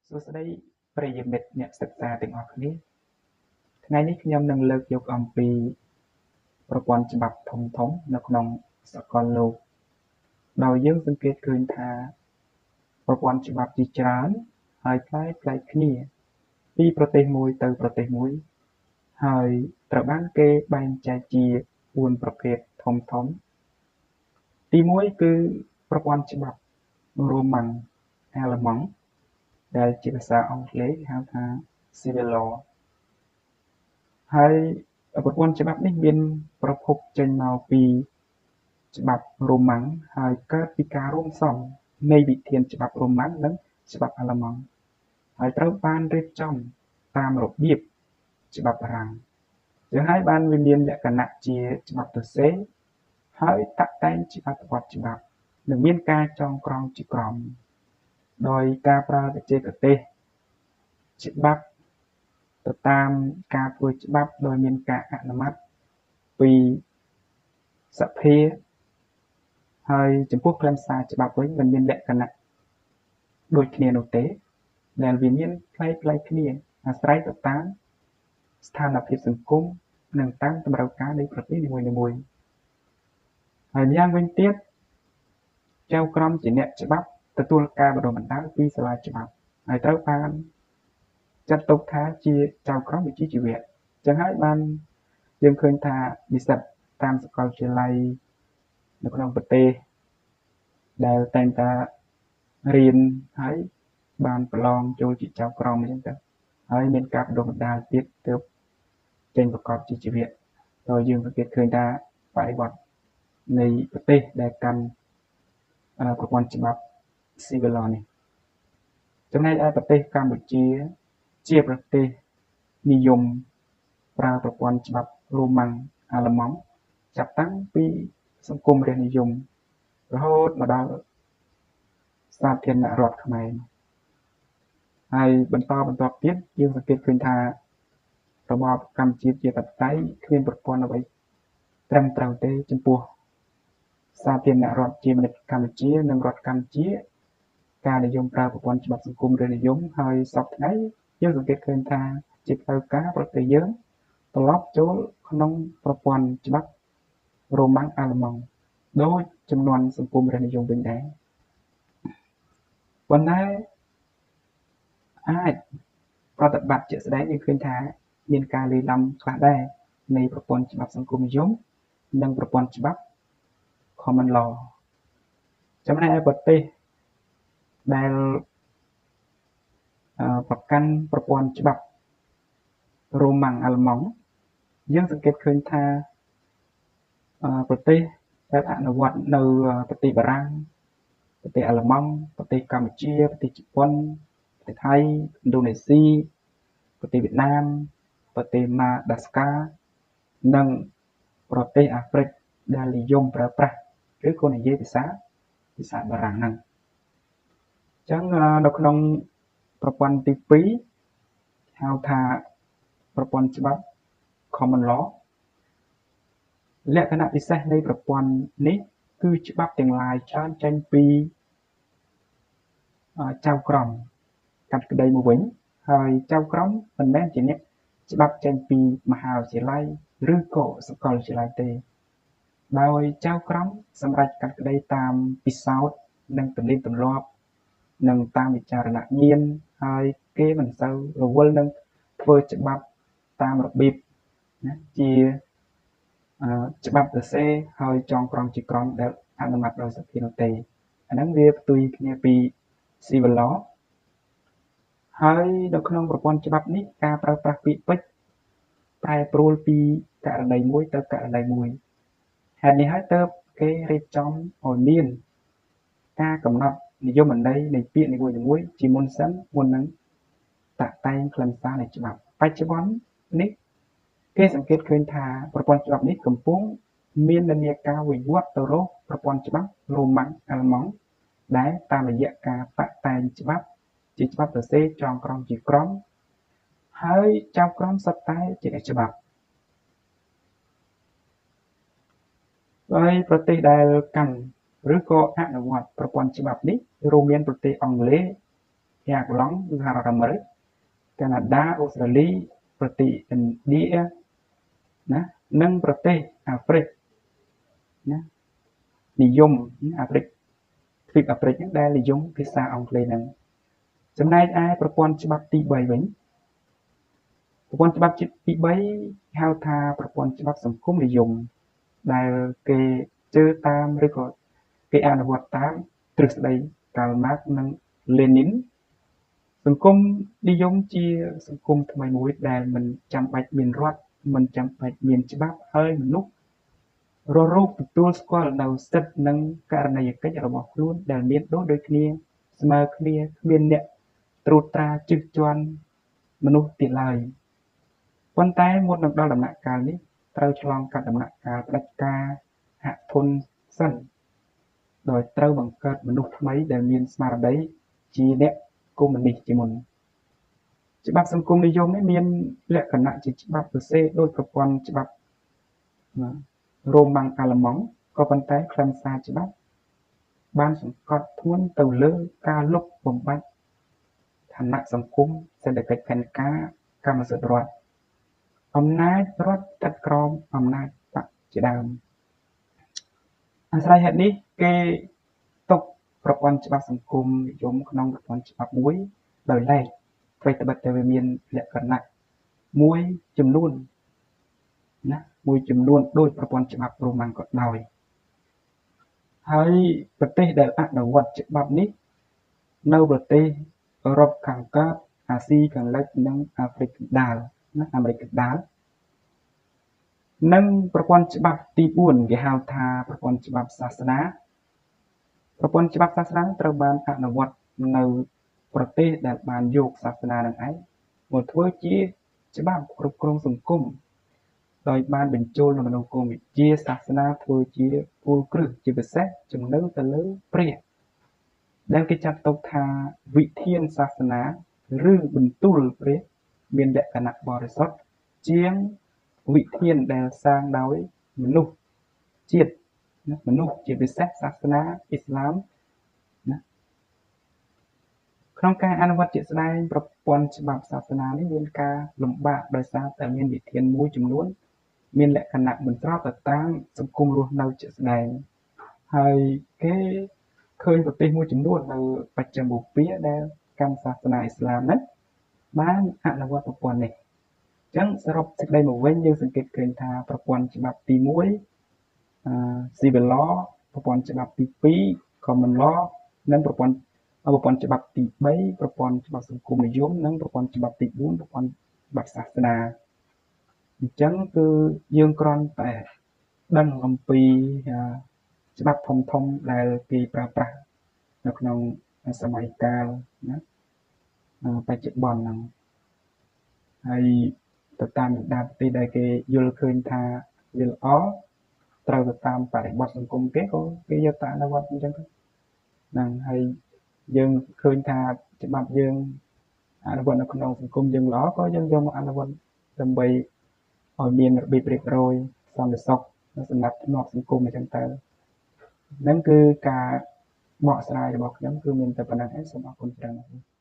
សួស្តីប្រិយមិត្តអ្នកសិក្សាទាំងអស់គ្នាថ្ងៃនេះខ្ញុំនឹងលើកយកអំពីប្រព័ន្ធច្បាប់ធំៗនៅក្នុងសកលលោកដោយយើងសង្កេតឃើញថាប្រព័ន្ធច្បាប់ជាច្រើនហើយប្លែកៗគ្នាពីប្រទេសមួយទៅប្រទេសមួយហើយត្រូវបានគេបែងចែកជា4ប្រភេទធំៗទី1គឺប្រព័ន្ធច្បាប់រ៉ូម៉ាំងអាល្លឺម៉ង់ដែលជាភាសាអង់គ្លេសហៅថា Civil Law ហើយប្រព័ន្ធច្បាប់នេះមានប្រភពចេញមកពីច្បាប់រ៉ូម៉ាំងហើយកើតពីការរួមផ្សំនៃវិធានច្បាប់រ៉ូម៉ាំងនិងច្បាប់អាល្លឺម៉ង់ហើយត្រូវបានរៀបចំតាមរបៀបច្បាប់បារាំងចឹងហើយបានវាមានលក្ខណៈជាច្បាប់ទសេហើយតាក់តែងជាអត្ថបទច្បាប់និងមានការចងក្រងជាក្រមដោយការប្រើបច្ចេកទេសច្បាប់ទៅតាមការធ្វើច្បាប់ដោយមានការអនុម័តពីសភាហើយចំពោះខ្លឹមសារច្បាប់វិញមិនមានលក្ខណៈដូចគ្នានោះទេដែលវាមានប្លែកៗគ្នាអាស្រ័យទៅតាមស្ថានភាពសង្គមនិងតាមតម្រូវការនៃប្រទេសនីមួយៗហើយយ៉ាងវិញទៀតចៅក្រមជាអ្នកច្បាប់ទទួលការបណ្ដុះបណ្ដាលពីសាលាច្បាប់ហើយត្រូវបានចាត់ទុកថាជាចៅក្រមវិជ្ជាជីវៈចឹងហើយបានយើងឃើញថានិស្សិតតាមសាកលវិទ្យាល័យនៅក្នុងប្រទេសដែលតែងតែរៀនហើយបានប្រឡងចូលជាចៅក្រមអញ្ចឹងទៅហើយមានការបណ្ដុះបណ្ដាលទៀតទើបចេញប្រកបជាជីវៈដោយយើងសង្កេតឃើញថាបរិបទនៃប្រទេសដែលកាន់ប្រព័ន្ធច្បាប់ Civil Law នេះចំណែកឯប្រទេសកម្ពុជាជាប្រទេសនិយមប្រើប្រព័ន្ធច្បាប់រ៉ូម៉ាំងអាល្លឺម៉ង់ចាប់តាំងពីសង្គមរាស្ត្រនិយមរហូតមកដល់សាធារណរដ្ឋខ្មែរហើយបន្តបន្ទាប់ទៀតយើងសង្កេតឃើញថារបបកម្ពុជាប្រជាធិបតេយ្យគ្មានប្រព័ន្ធអ្វីត្រឹមត្រូវទេចំពោះសាធារណរដ្ឋជាមនិតកម្ពុជានិងរដ្ឋកម្ពុជាការនិយមប្រើប្រព័ន្ធច្បាប់សង្គមរាស្ត្រនិយមហើយសព្វថ្ងៃយើងសង្កេតឃើញថាជាផ្លូវការប្រទេសយើងត្រឡប់ចូលក្នុងប្រព័ន្ធច្បាប់រ៉ូម៉ាំងអាល្លឺម៉ង់ដោយចំនួនសង្គមរាស្ត្រនិយមវិញដែរប៉ុន្តែអាចប្រតិបត្តិជាក់ស្ដែងយើងឃើញថាមានការលាយឡំខ្លះដែរនៃប្រព័ន្ធច្បាប់សង្គមនិយមនិងប្រព័ន្ធច្បាប់ Common Law ចំណែកឯប្រទេសដែលប្រកាន់ប្រព័ន្ធច្បាប់រ៉ូម៉ាំងអាល្លឺម៉ង់យើងសង្កេតឃើញថាប្រទេសដែលអនុវត្តនៅប្រទេសបារាំងប្រទេសអាល្លឺម៉ង់ប្រទេសកម្ពុជាប្រទេសជប៉ុនប្រទេសថៃឥណ្ឌូនេស៊ីប្រទេសវៀតណាមប្រទេសម៉ាដាស្កានិងប្រទេសអាហ្វ្រិកដែលនិយមប្រើប្រាស់ឬក៏និយាយភាសាបារាំងហ្នឹងអញ្ចឹងនៅក្នុងប្រព័ន្ធទី2ហៅថាប្រព័ន្ធច្បាប់ Common Law លក្ខណៈពិសេសនៃប្រព័ន្ធនេះគឺច្បាប់ទាំងឡាយច្រើនចេញពីចៅក្រមកាត់ក្តីមកវិញហើយចៅក្រមមិនមែនជាអ្នកច្បាប់ចេញពីមហាវិទ្យាល័យឬក៏សាកលវិទ្យាល័យទេដោយចៅក្រមសម្រេចកាត់ក្តីតាមពិសោធន៍និងទំនៀមទម្លាប់និងតាមវិចារណញ្ញាណហើយគេមិនសូវរវល់នឹងធ្វើច្បាប់តាមរបៀបណាជាច្បាប់សរសេរហើយចងក្រងជាក្រមដែលអនុម័តដោយសភានោះទេអាហ្នឹងវាផ្ទុយគ្នាពី Civil Law ហើយនៅក្នុងប្រព័ន្ធច្បាប់នេះការប្រើប្រាស់ពាក្យពេចន៍ប្រែប្រួលពីករណីមួយទៅករណីមួយហេតុនេះហើយទើបគេរៀបចំឲ្យមានការកំណត់និយមន័យនៃពាក្យនីមួយៗជាមុនសិនមុននឹងតាក់តែងខ្លឹមសារនៃច្បាប់បច្ចុប្បន្ននេះគេសង្កេតឃើញថាប្រព័ន្ធច្បាប់នេះកំពុងមាននិន្នាការវិវត្តទៅរកប្រព័ន្ធច្បាប់រ៉ូម៉ាំងអាល្លឺម៉ង់ដែលតាមរយៈការតាក់តែងច្បាប់ជាច្បាប់សរសេរចងក្រងជាក្រមហើយចៅក្រមសុទ្ធតែជាអ្នកច្បាប់ហើយប្រទេសដែលកាន់ឬក៏អនុវត្តប្រព័ន្ធច្បាប់នេះរួមមានប្រទេសអង់គ្លេស អាកឡង់គឺសហរដ្ឋអាមេរិកកាណាដាអូស្ត្រាលីប្រទេសឥណ្ឌាណានិងប្រទេសអាហ្វ្រិកណានិយមអាហ្វ្រិកទ្វីបអាហ្វ្រិកហ្នឹងដែលនិយមភាសាអង់គ្លេសហ្នឹងចំណែកឯប្រព័ន្ធច្បាប់ទី3វិញប្រព័ន្ធច្បាប់ទី3ហៅថាប្រព័ន្ធច្បាប់សង្គមនិយមដែលគេជឿតាមឬក៏គេអនុវត្តតាមទ្រឹស្ដីកាល់ម៉ាកនិងលេនីនសង្គមនិយមជាសង្គមថ្មីមួយដែលមិនចាំបាច់មានរដ្ឋមិនចាំបាច់មានច្បាប់ហើយមនុស្សរស់រោគទទួលស្គាល់នៅសិទ្ធិនិងករណីយកិច្ចរបស់ខ្លួនដែលមានដូចគ្នាស្មើគ្នាគ្មានអ្នកត្រួតត្រាជិះជាន់មនុស្សទៀតឡើយប៉ុន្តែមុននឹងដល់ដំណាក់កាលនេះត្រូវឆ្លងកាត់ដំណាក់កាលផ្ដាច់ការហាក់ធនសិនដោយត្រូវបង្កើតមនុស្សថ្មីដែលមានស្មារតីជាអ្នកកុម្មុយនីសជាមុនច្បាប់សង្គមនិយមនេះមានលក្ខណៈជាច្បាប់សរសេរដោយប្រព័ន្ធច្បាប់រ៉ូម៉ាំងអាល្លឺម៉ង់ក៏ប៉ុន្តែខ្លឹមសារច្បាប់បានសង្កត់ធ្ងន់ទៅលើការលុបបំបាត់ឋានៈសង្គមសេដ្ឋកិច្ចផែនការកម្មសិទ្ធិរដ្ឋអំណាចរដ្ឋស្ថិតក្រោមអំណាចបក្សជាដើមអាស្រ័យហេតុនេះគេទុកប្រព័ន្ធច្បាប់សង្គមនិយមក្នុងប្រព័ន្ធច្បាប់មួយដោយឡែកអ្វីត្បិតតែវាមានលក្ខណៈមួយចំនួនណាមួយចំនួនដោយប្រព័ន្ធច្បាប់រ៉ូម៉ាំងក៏ដោយហើយប្រទេសដែលអនុវត្តច្បាប់នេះនៅប្រទេសអឺរ៉ុបខាងកើតអាស៊ីខាងលិចនិងអាហ្វ្រិកកណ្ដាលណាអាមេរិកកណ្ដាលនិងប្រព័ន្ធច្បាប់ទី4គេហៅថាប្រព័ន្ធច្បាប់សាសនាប្រព័ន្ធច្បាប់សាសនាត្រូវបានអនុវត្តនៅប្រទេសដែលបានយកសាសនានឹងឯងមកធ្វើជាច្បាប់គ្រប់គ្រងសង្គមដោយបានបញ្ចូលនូវមនោគមវិជ្ជាសាសនាធ្វើជាគោលគ្រឹះជាពិសេសជំនឿទៅលើព្រះដែលគេចាត់ទុកថាវិធានសាសនាឬបន្ទូលព្រះមានលក្ខណៈបរិសុទ្ធជាងវិធានដែលសាងដោយមនុស្សជាតិណាមនុស្សជាពិសេសសាសនាអ៊ីស្លាមណាក្នុងការអនុវត្តជាក់ស្ដែងប្រព័ន្ធច្បាប់សាសនានេះមានការលំបាកដោយសារតែមានវិធានមួយចំនួនមានលក្ខណៈមិនស្របទៅតាមសង្គមរស់នៅជាក់ស្ដែងហើយគេឃើញប្រទេសមួយចំនួននៅបច្ចិមបូព៌ាដែលកម្មសាសនាអ៊ីស្លាមហ្នឹងបានអនុវត្តប្រព័ន្ធនេះអញ្ចឹងសរុបសេចក្តីមកវិញយើងសង្កេតឃើញថាប្រព័ន្ធច្បាប់ទី1 Civil Law ប្រព័ន្ធច្បាប់ទី2 Common Law និងប្រព័ន្ធច្បាប់ទី3ប្រព័ន្ធច្បាប់សង្គមនិយមនិងប្រព័ន្ធច្បាប់ទី4ប្រព័ន្ធច្បាប់សាសនាអញ្ចឹងគឺយើងគ្រាន់តែដឹងអំពីច្បាប់ធំៗដែលគេប្រើប្រាស់នៅក្នុងសម័យកាលណាបច្ចុប្បន្នហ្នឹងហើយទៅតាមបណ្ដាប្រទេសដែលគេយល់ឃើញថាវាល្អត្រូវទៅតាមបរិបទសង្គមគេក៏គេយកទៅអនុវត្តអញ្ចឹងទៅហ្នឹងហើយយើងឃើញថាច្បាប់យើងអនុវត្តនៅក្នុងសង្គមយើងល្អក៏យើងយកមកអនុវត្តដើម្បីឲ្យមានរបៀបរៀបរយសន្តិសុខនិងសណ្ដាប់ធ្នាប់សង្គមអញ្ចឹងទៅហ្នឹងគឺការបកស្រាយរបស់ខ្ញុំគឺមានតែប៉ុណ្្នឹងឯងសូមអរគុណច្រើន។